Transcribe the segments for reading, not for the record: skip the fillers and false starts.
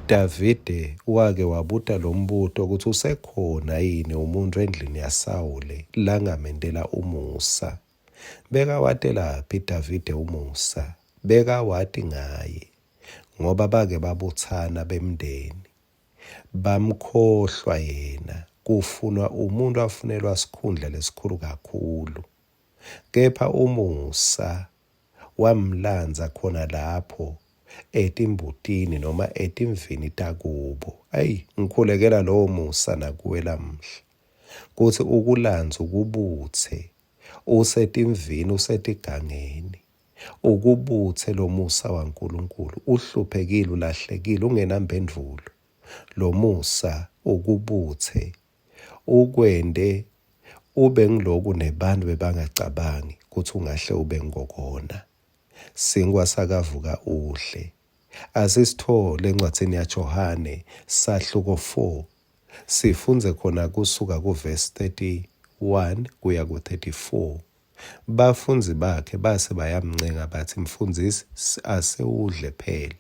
Davide wake wabuta lombuto kutsi usekhona yini umuntfu endlini yaSawule langamentela umusa. Bekawatelaphi Davide umusa? Bekawati ngaye ngoba bake babutsana bemndeni. Bamkhohlwa yena, kufunwa umuntfu afunelwa sikhundla lesikhulu kakhulu. Kepha umusa wamlandza khona lapho etimbutini noma etimvini takubo. Ayi, ngikhulekela lowo musa nakuwe lamuhla kutsi ukulandze ukubutse usetimvini usetigangeni ukubutse lomusa waNkulunkulu uhluphekile ulahlekile ungenamphendvulo lomusa ukubutse ukwente ube ngiloku nebantfu bebangacabangi kutsi ungahle ube ngokona. Sinkwa sakavuka udle. Asisithole encwadzini yaJohane sahluko 4 sifundze khona kusuka kuvesi 31 kuya ku-34. Bafundzi bakhe base bayamncenga batsi, Mfundzisi, asewudle phela.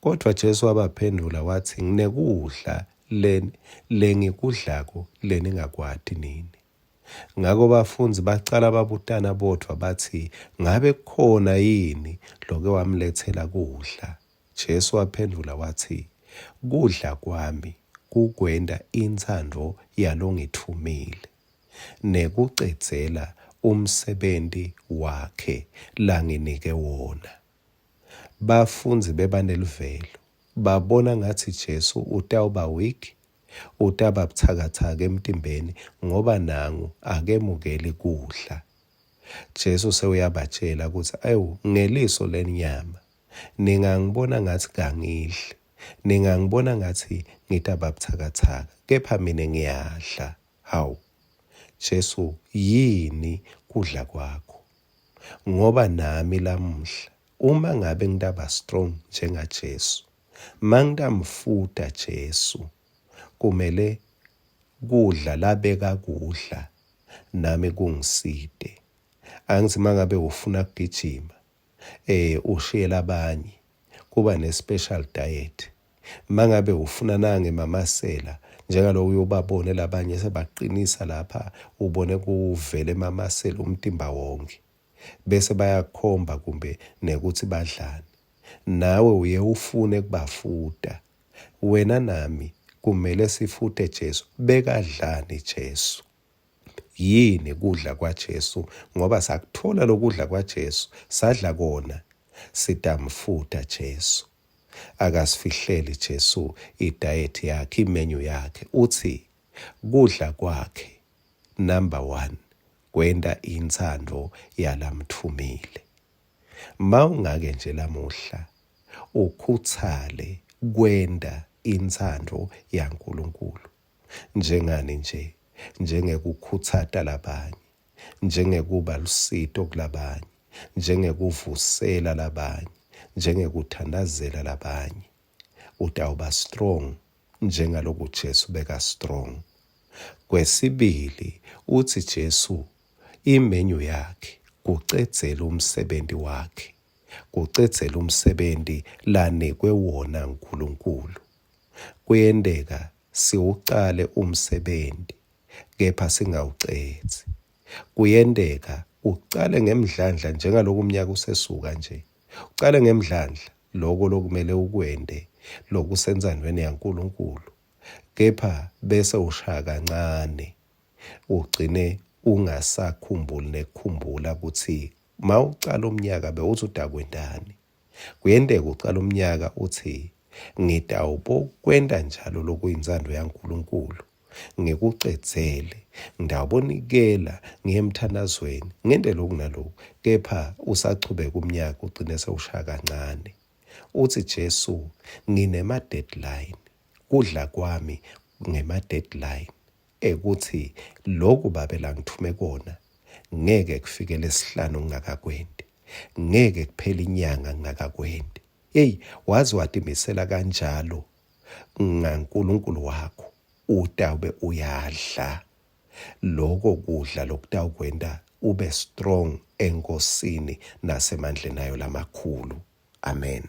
Kodvwa Jesu wabaphendvula watsi, Nginekudla lengikudlako leningakwati nine. Ngako bafundzi bacala babutana bodvwa batsi, Ngabe kukhona yini loke wamletsela kudla? Jesu waphendvula watsi, Kudla kwami kukwenta intsandvo yalongitfumile nekucedzela umsebenti wakhe langinike wona. Bafundzi bebaneluvelo, babona ngatsi Jesu utawuba weak, utaba butsakatsaka emtimbeni ngoba nangu akemukeli kudla. Jesu sewuyabatjela kutsi awu ngeliso lenyama ningangibona ngatsi kangidli, ningangibona ngatsi ngitaba butsakatsaka, kepha mina ngiyadla. Hawu, Jesu, yini kudla kwakho? Ngoba nami lamuhla uma ngabe ngitaba strong njengaJesu, mangitamfuta Jesu, kumele kudla labeka kudla nami kungisite. Angithi mangabe ufuna kugijima, eh ushiye labanye kuba ne special diet. Mangabe ufuna nange mamasela njengaloku uyobabone labanye sebaqinisa lapha ubone kuvele emamasela umtimba wonke bese bayakhomba kumbe nekuthi badlani nawe uye ufune kubafuta wena nami kumele sifute Jesu bekadlani Jesu yini kudla kwaJesu ngoba sakuthola lokudla kwaJesu sadla kona sitamfuta Jesu akasifihleli Jesu idiet yakhe imenyu yakhe uthi kudla kwakhe number 1 kwenta intsandvo yalamtfumile mawungake nje lamuhla ukhutsale kwenta intsandvo yaNkulunkulu njengani nje njengekukhutsata labanye njengekuba lusito kulabanye njengekuvusela labanye njengekuthandazela labanye utawuba strong njengaloku Jesu beka strong kwesibili uthi Jesu imenyu yakhe kucedzela umsebenti wakhe kucedzela umsebenti lanikwe wona uNkulunkulu kuyenteka siwucale umsebenti kepha singawucedzi. Kuyenteka ucale ngemdlandla njengaloku umnyaka usesuka nje. Ucale ngemdlandla loko lokumele ukwente lokusentsandvweni yaNkulunkulu kepha bese ushaya kancane ugcine ungasakhumbuli nekukhumbula kutsi mawucala umnyaka bewuthi utakwentani. Kuyenteka ucala umnyaka uthi ngitawubokwenta njalo lokuyintsandvo yaNkulunkulu ngikucedzele ngitawubonikela ngiye emthandazweni ngente loku naloku kepha usachubeka umnyaka ugcine sewushaya kancane uthi Jesu nginema deadline kudla kwami ngema deadline ekutsi loku babe langitfume kona ngeke kufike lesihlanu ngingakakwenti ngeke kuphele inyanga ngingakakwenti hey waze watimisela kanjalo ngaNkulunkulu wakho utawube uyadla loko kudla lokutawukwenta ube strong enkosini nasemandleni ayo lamakhulu amen.